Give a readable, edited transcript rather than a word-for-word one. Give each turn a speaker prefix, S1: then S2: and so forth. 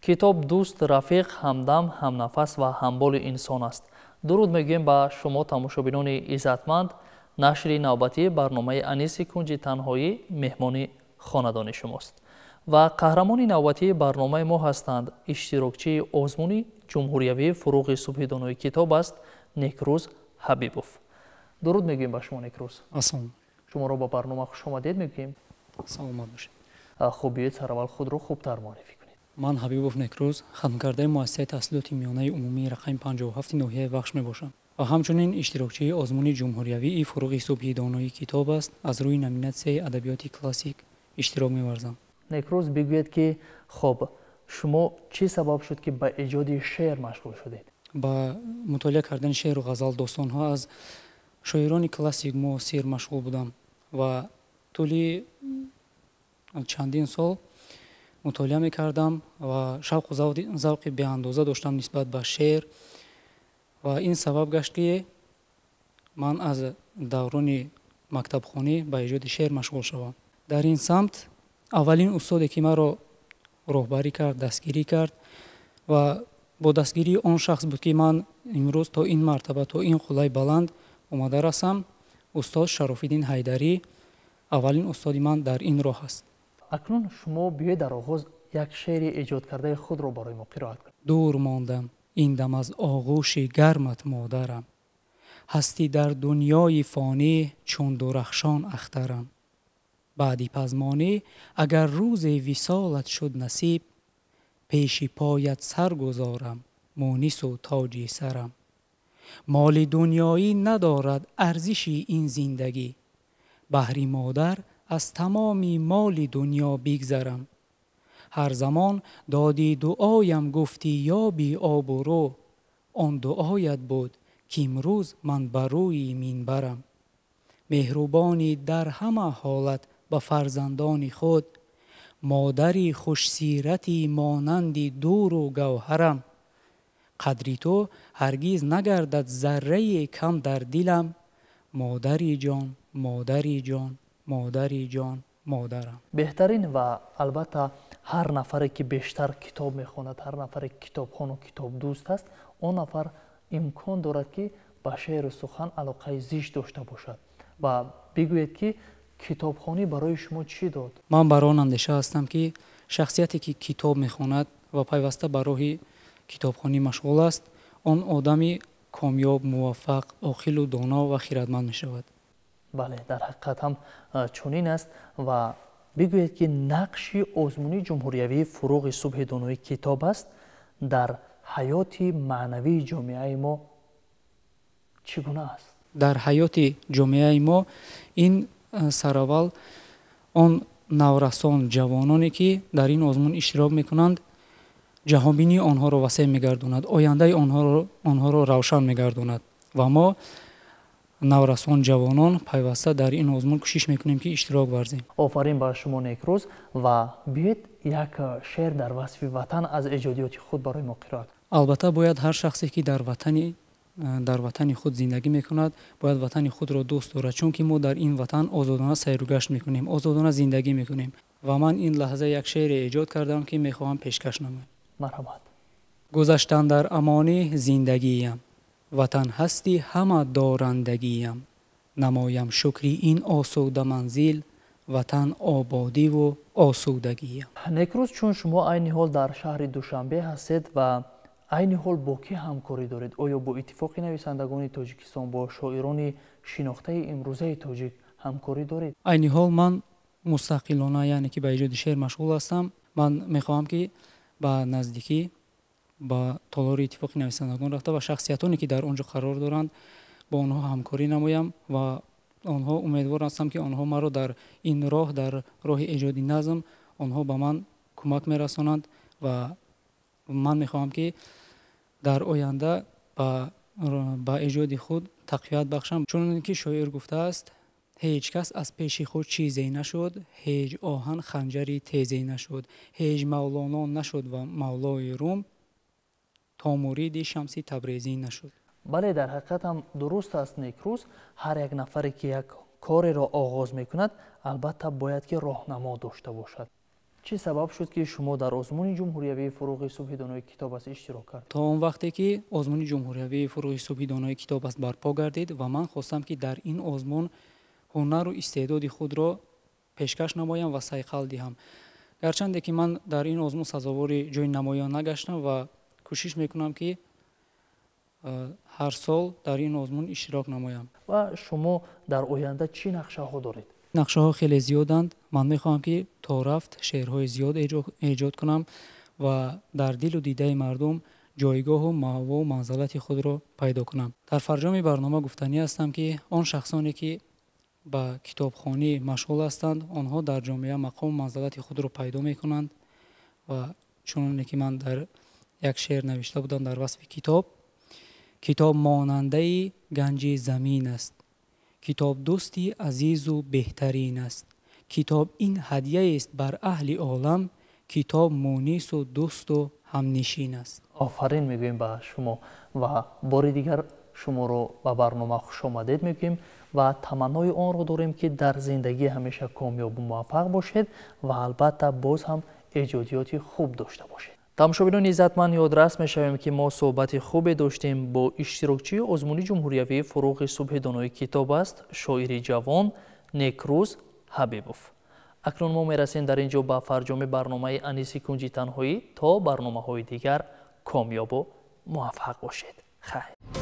S1: Китоб дӯст, рафиқ, ҳамдам, ҳамнафас ва ҳамболи инсон аст. Дуруд мегӯем ба шумо, тамошобинони иззатманд. Нашри навбатии барномаи «Аниси кунҷи танҳоӣ» меҳмони хонадони шумост ва қаҳрамони навбатии барномаи мо ҳастанд, иштирокчии озмуни ҷумҳуриявии «Фуруғи субҳи донои китоб» аст, Некрӯз Ҳабибов. Дуруд мегӯем ба шумо, Некрӯз.
S2: Ассалом.
S1: Шуморо ба барнома хушомадед мегӯем.
S2: Саломат бошед.
S1: Хуб, биёед, сараввал худро хубтар муаррифӣ кунед.
S2: Ман Ҳабибов Некрӯз, хатмкардаи муассисаи таҳсилоти миёнаи умумии рақами 57 ноҳияи Вахш мебошам ва ҳамчунин иштирокчии озмуни ҷумҳуриявии «Фуруғи субҳи донои китоб» аст. Аз рӯи номинатсияи адабиёти классик иштирок меварзам.
S1: Некрӯз, бигӯед, ки хоб, шумо чӣ сабаб шуд, ки ба эҷоди шеър машғул шудед?
S2: Ба мутолиа кардани шеъру ғазал, достонҳо аз шоирони классик, муосир машғул будам ва тӯли чандин сол мутолиа мекардам ва шавқу завқи беандоза доштам нисбат ба шеър. Ва ин сабаб гашт, ки ман аз даврони мактабхонӣ ба эҷоди шеър машғул шавам. Дар ин самт аввалин устоде, ки маро роҳбарӣ кард, дастгирӣ кард ва бо дастгирии он шахс буд, ки ман имрӯз то ин мартаба, то ин қуллаи баланд омада расам, устод Шарофиддин Ҳайдарӣ аввалин устоди ман дар ин роҳ аст.
S1: Акнун шумо биёед, дар оғоз як шеъри эҷодкардаи худро барои мо қироат кунед.
S2: Дур мондам ин дам аз оғӯши гармат, модарам, ҳастӣ дар дунёи фонӣ чун дурахшон ахтарам. Баъди пазмонӣ агар рӯзе висолат шуд насиб, пеши поят сар гузорам, мунису тоҷи сарам. Моли дунёӣ надорад арзиши ин зиндагӣ, баҳри модар аз тамоми моли дунё бигзарам. Ҳар замон доди дуоям, гуфтӣ ёби обурӯ, он дуоят буд, кимрӯз ман ба рӯи минбарам. Меҳрубонӣ дар ҳама ҳолат ба фарзандони худ, модари хушсирати монанди дуру гавҳарам. Қадри ту ҳаргиз нагардад заррае кам дар дилам, модари ҷон, модари ҷон, модари ҷон, модарам.
S1: Беҳтарин. Ва албатта, ҳар нафаре ки бештар китоб мехонад, ҳар нафаре ки китобхону китобдӯст аст, он нафар имкон дорад, ки ба шеъру сухан алоқаи зич дошта бошад. Ва бигӯед, ки китобхонӣ барои шумо чӣ дод?
S2: Ман бар он андеша ҳастам, ки шахсияте, ки китоб мехонад ва пайваста ба роҳи китобхонӣ машғул аст, он одами комёб, муваффақ, оқилу доно ва хиратманд мешавад.
S1: Бале, дар ҳақиқат ҳам чунин аст. Ва бигӯед, ки нақши озмуни ҷумҳуриявии «Фуруғи субҳи донои китоб» аст дар ҳаёти маънавии ҷомеаи мо чӣ гуна аст?
S2: Дар ҳаёти ҷомеаи мо ин сараввал он наврасон, ҷавононе, ки дар ин озмун иштирок мекунанд, ҷаҳонбинии онҳоро васеъ мегардонад, ояндаи онҳоро равшан мегардонад. Ва мо, наврасон, ҷавонон, пайваста дар ин озмун кӯшиш мекунем, ки иштирок варзем.
S1: Офарин ба шумо, Некрӯз. Ва биёед, як шеър дар васфи ватан аз эҷодиёти худ барои мо қироат.
S2: Албатта, бояд ҳар шахсе, ки дар ватани худ зиндагӣ мекунад, бояд ватани худро дӯст дорад, чунки мо дар ин ватан озодона сайругашт мекунем, озодона зиндагӣ мекунем. Ва ман ин лаҳза як шеъре эҷод кардам, ки мехоҳам пешкаш намоям.
S1: Марҳамат.
S2: Гузаштан дар амонӣ зиндагиям, ватан ҳасти ҳама дорандагиям. Намоям шукри ин осуда манзил, ватан ободиву осудагиям.
S1: Некрӯз, чун шумо айни ҳол дар шаҳри Душанбе ҳастед ва айни ҳол бо кӣ ҳамкорӣ доред? Оё бо Иттифоқи нависандагони Тоҷикистон, бо шоирони шинохтаи имрӯзаи тоҷик ҳамкорӣ доред?
S2: Айни ҳол ман мустақилона, яъне ки ба эҷоди шеър машғул ҳастам. Ман мехоҳам, ки ба наздикӣ ба толори Иттифоқи нависандагон рафта ва шахсиятоне, ки дар он ҷо қарор доранд, бо онҳо ҳамкорӣ намоям ва онҳо, умедвор ҳастам, ки онҳо маро дар ин роҳ, дар роҳи эҷоди назм, онҳо ба ман кӯмак мерасонанд. Ва ман мехоҳам, ки дар оянда ба эҷоди худ тақвият бахшам, чунон ки шоир гуфтааст: «Ҳеҷ кас аз пеши худ чизе нашуд, ҳеҷ оҳан ханҷари тезе нашуд, ҳеҷ Мавлоно нашуд ва мавлои Рум то муриди Шамси Табрезӣ нашуд».
S1: Бале, дар ҳақиқат ҳам дуруст аст, Некрӯз. Ҳар як нафаре, ки як кореро оғоз мекунад, албатта бояд ки роҳнамо дошта бошад. Чӣ сабаб шуд, ки шумо дар озмуни ҷумҳуриявии «Фурӯғи субҳи донои китоб аст» иштирок кардед?
S2: То он вақте ки озмуни ҷумҳуриявии «Фурӯғи субҳи донои китоб аст» барпо гардид ва ман хостам, ки дар ин озмун ҳунару истеъдоди худро пешкаш намоям ва сайқал диҳам. Гарчанде ки ман дар ин озмун сазовори ҷои намоён нагаштам ва кӯшиш мекунам, ки ҳар сол дар ин озмун иштирок намоям.
S1: Ва шумо дар оянда чӣ нақшаҳо доред?
S2: Нақшаҳо хеле зиёданд. Ман мехоҳам, ки то рафт шеърҳои зиёд эҷод кунам ва дар дилу дидаи мардум ҷойгоҳу маъву манзалати худро пайдо кунам. Дар фарҷоми барнома гуфтанӣ ҳастам, ки он шахсоне, ки ба китобхонӣ машғул ҳастанд, онҳо дар ҷомеа мақому манзалати худро пайдо мекунанд. Ва чуноне ки ман дар як шеър навишта будам дар васфи китоб: китоб монандаи ганҷи замин аст, китоб дӯсти азизу беҳтарин аст, китоб ин ҳадияест бар аҳли олам, китоб мунису дӯсту ҳамнишин аст.
S1: Офарин мегӯем ба шумо ва бори дигар шуморо ба барнома хушомадед мегӯем ва таманнои онро дорем, ки дар зиндагӣ ҳамеша комёбу муваффақ бошед ва албатта боз ҳам эҷодиёти хуб дошта бошед. Тамошобинони иззатманд, ёдрас мешавем, ки мо суҳбати хубе доштем бо иштирокчии озмуни ҷумҳуриявии «Фурӯғи субҳи донои китоб аст», шоири ҷавон Некрӯз Ҳабибов. Акнун мо мерасем дар ин ҷо ба фарҷоми барномаи «Аниси кунҷи танҳоӣ». То барномаҳои дигар комёбу муваффақ бошед. Хайр.